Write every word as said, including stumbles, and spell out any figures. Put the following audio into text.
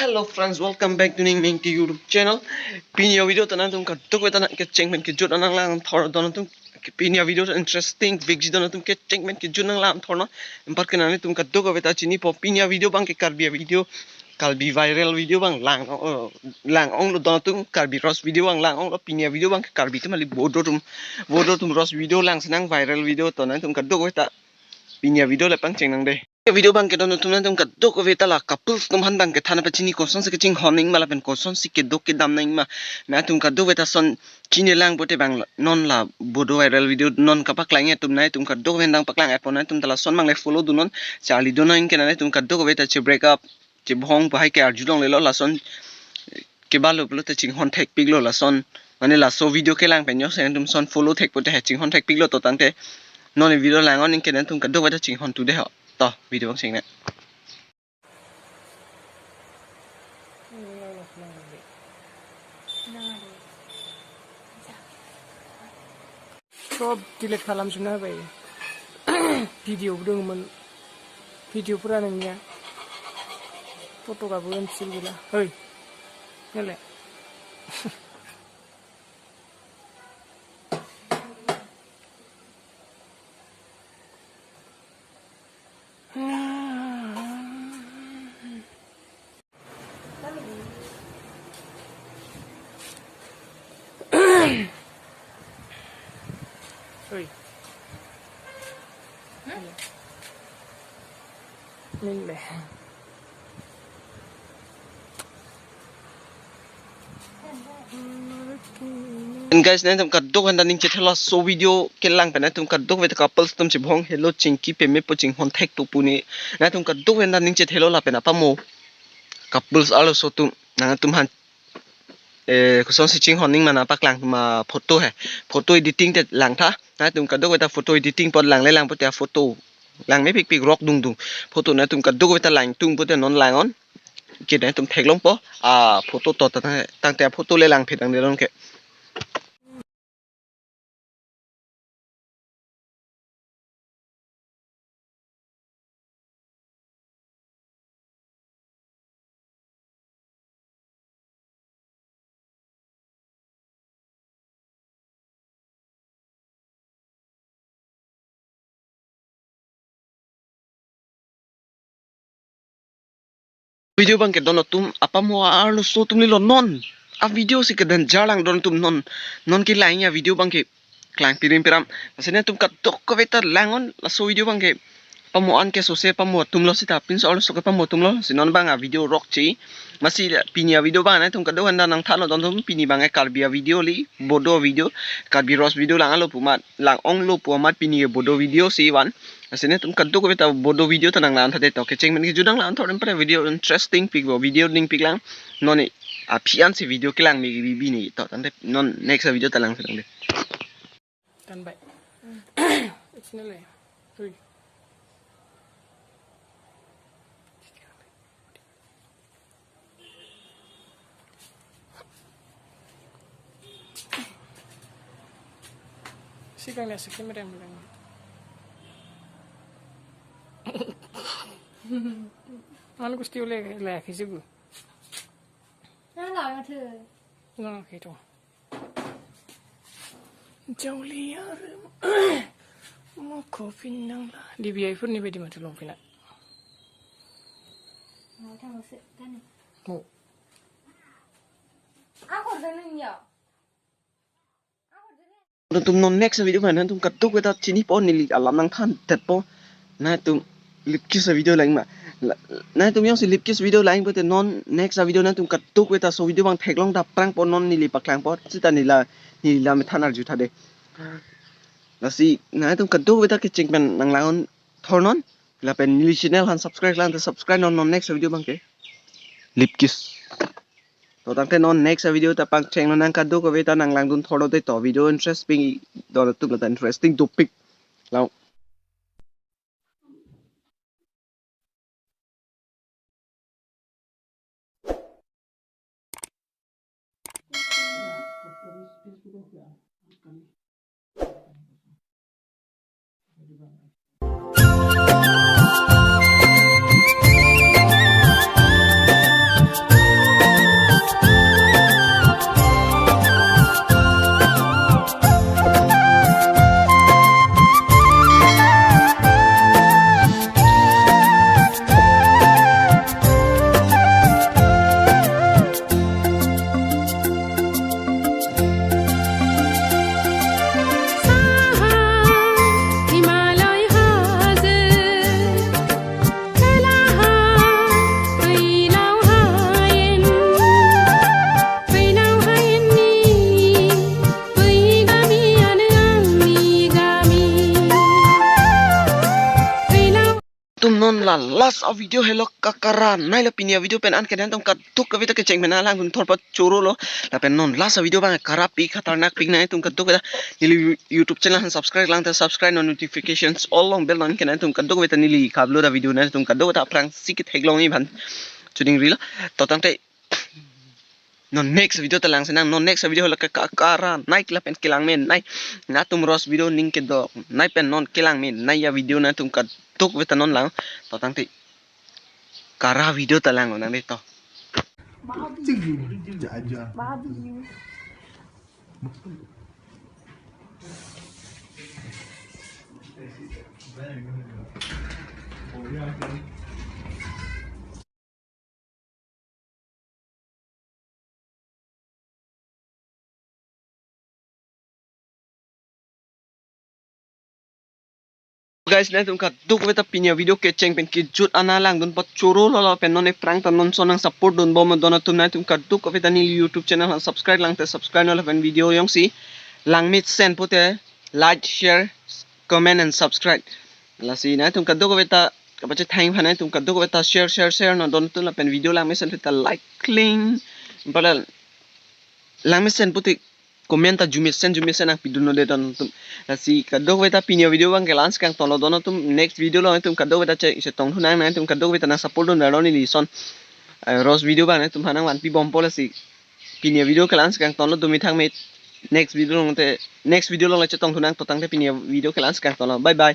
Hello friends, welcome back to Ning Mengti YouTube channel. Pini a-video ta nangtum kadokave ta nang kecheng pen kejut nanglang thor don atum. Pini a-video ta interesting, vekji don atum kecheng pen kejut nanglang thor non. Anparke nangtum kadokave ta chinipo pini a-video abangke Karbi a-video, Karbi viral video abang lang, oh, lang-onglo don atum, Karbi roast video abang lang-onglo, pini a-video abangke Karbi atum kali Bodo atum, Bodo atum roast video lang sinang viral video to nangtum kadokave ta pini a-video le pangcheng nang dei. Video abangke don atum nangtum kadokave ta la couples atum aphan abangke than pachini kosonsi kachinghon nangji ma lapen kosonsi keduk kedam nangji ma. Nangtum kadokave ta ason chini lang pote abang non la Bodo viral video non kapaklang atum nangtum kadokave dang paklang apot nangtum ta lason abang le follow dun non, charli dun nang ke nangtum kadokave ta che break up, che bhong pahai ke arjulonglelo lason kebalo pulote chinghon thekpiklo lason. Mane laso video kelang pen yo se nangtum ason follow thek pote he chinghon thekpiklo to tangte non video lang-ong nang ke nangtum kadokave ta chinghon tu dei ho. To video abang cheng nang. Sob delete khalam suna bai. Video budung man. Video pura nangya. Photo ka bukan sil gila. Hoi. Ngale. Oi. Min le. And guys, nangtum kadokave ta ning chethelo laso video kelang pen nangtum kadokave ta couples atum chibhong helo chingki peme po chinghon thek tu pu ne. Nangtum kadokave ta ning chethelo lapen apamo couples arloso atum nangtum aphan, eh, kosonsi chinghon nangji ma nangpaklang ma photo he. Photo editing te langtha. Nangtum kadokave ta photo editing apot lang le lang pote photo lang mepikpik rok dungdung. Photo nangtum kadokave ta langtung pote non lang-ong. Ke nangtum theklongpo. A photo to ta tangte photo le lang phet ang de non ke. Video abangke don atum apamo arloso atum lilo non. A video si kedan jarlang don atum non. Non kelang a video abangke klang pirim piram. Lasi nangtum kadokave ta lang-ong laso video abangke. Pamo an ke sose pamo atumlo seta pinso arloso ke pamo atumlo. Si non abang a video rok che. Masi pini a video abang nangtum kadokave ta nangthanlo don atum pini abangke Karbi a video li, Bodo video, Karbi roast video lang-onglo pu amat, lang-onglo pu amat pini ke Bodo video si van. Lasi nangtum kadokave ta Bodo video ta nanglang thade to kecheng pen kejut nanglang thor pare video interesting pikpo video ningpik lang. Non ni aphi ansi video kelang me bibi ni to tangte non next video ta lang selang dei. Tan bai. It's nile. Hui. Si kang nasi kemera bilang. Manu gusti ule le kisibu. Nang la ngathe. Nang kito. Jauh liar. Mo kopin nang la. Di biaya pun ni bedi mati long pina. Mau tahu sih kan? Mau. Aku udah nanya. Nangtum non next video ma nangtum kadokave ta chinipo neli alam nangthan detpo. Nangtum lipkis a video lang ma. La-, nangtum jongsi lipkis video lang pote non next a video nangtum kadokave ta laso video abang theklong dap prangpo non neli paklangpo. Seta neli la, neli la methan arju thade. Lasi nangtum kadokave ta kecheng pen nanglang-ong thor non. Lapen neli channel aphan subscribe lang te subscribe non non next video abangke. Lipkis. To tangte non next a video ta pangcheng non nang kadokave ta nanglangdun thor non te to video interesting don atum la ta interesting topic. Lang. La last a video helo kakara nai lo, pini a video pen anke nangtum kadokave ta kecheng pen alang dun thorpa choro lo. Lapen non last a video abang kara pik khatarnak pik, nangtum kadokave ta neli YouTube channel han subscribe lang te subscribe, non notifications all along bell non ke nangtum kadokave ta neli ka-upload a video nangtum kadokave ta aphrangsi ketheklong-i aphan choding rilo. To tangte non next video ta langsi nang, non next video la ka, ka, kara nai lapen kelang me nai. Nangtum roast video ning kedo nai pen non kelang me nai a video nangtum kadokave ta non lang. To tangte kara video ta lang nang de to. Guys, nangtum kadokave ta pini a video kecheng pen kejut ana lang dun pa choro lo lapen non aphrang ta non son nang support dun bom don atum, nangtum kadokave ta neli YouTube channel han subscribe lang te subscribe non lapen video jongsi langmesen pute like, share, comment and subscribe. Lasi nangtum kadokave ta kapachethang aphan nangtum kadokave ta share share share non don atum lapen video langmesen pute like kling. Pada langmesen pute comment ta jumesen jumesen nangpidun non de don atum. Lasi kadokave ta pini a video abang ke la-ansi kangton lo don atum, next video along nangtum kadokave ta che chetong thu nang, nangtum kadokave ta nang support dun ro neli son, eh, roast video abang nangtum aphan nangvanpi bompo. Lasi pini a video ke la-ansi kangton lo, dumi thang me next video along te, next video along le chetong thu nang. To tangte pini a video ke la-ansi kangton lo, bye bye.